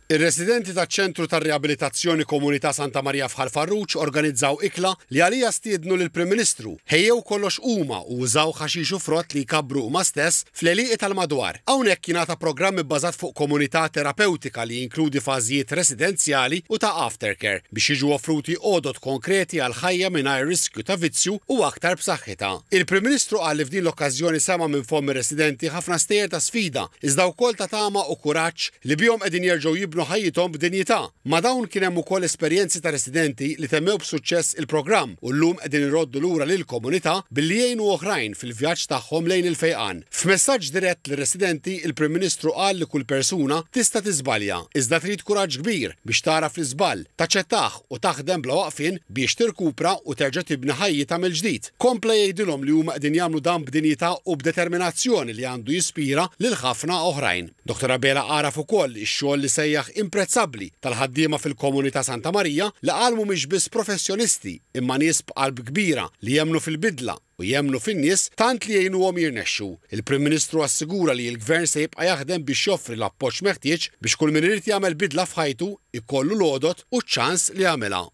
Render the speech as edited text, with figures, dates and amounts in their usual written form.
Ir-residenti taċ-Ċentru tar-Riabilitazzjoni Komunità Santa Marija f'Ħal Farruġ organizzaw ikla li għaliha stiednu lill-Prim Ministru. Ħejjew kollox huma u użaw ħaxix u frott li jkabbru huma stess fl-għelieqi tal-madwar. Hawnhekk jingħata programm ibbażat fuq komunità terapewtika li jinkludi fażijiet residenzjali u ta' aftercare biex jiġu offruti għodod konkreti għal ħajja mingħajr riskju ta' vizzju u aktar b'saħħitha. Il-Prim Ministru qal li f'din l-okkażjoni sema' minn fomm ir-residenti ħafna stejjer ta' sfida iżda wkoll ta' tama u kuraġġ li bihom qegħdin jerġgħu jibnu ħajjithom b'dinjità. Ma' dawn kien hemm ukoll esperjenzi ta' residenti li temmew b'suċċess il-programm u llum qegħdin iroddu lura lill-komunità billi jgħinu oħrajn fil-vjaġġ tagħhom lejn il-fejqan. F'messaġġ dirett lir-residenti, il-Prim Ministru qal li kull persuna tista' tiżbalja, iżda trid kuraġġ kbir biex tagħraf l-iżball, taċċettah u taħdem bla waqfien biex tirkupra u terġa' tibni ħajjitha mill-ġdid. Kompla jgħidilhom li huma qegħdin jagħmlu dan b'dinjità u b'determinazzjoni li għandu jispira lil ħafna oħrajn. Dottor Abela għaraf ukoll ix-xogħol li sejjaħ imprezzabbli tal-ħaddiema fil-Komunità Santa Marija li qal mhumiex biss professjonisti imma nies b'qalb kbira li jemmnu fil-bidla u jemmnu fin-nies tant li jgħinuhom jirnexxu. Il-Prim Ministru assigura li l-Gvern se jibqa' jaħdem biex joffri l-appoġġ meħtieġ biex kull min irid jagħmel bidla f'ħajtu jkollu l-għodod u ċ-ċans li jagħmilha.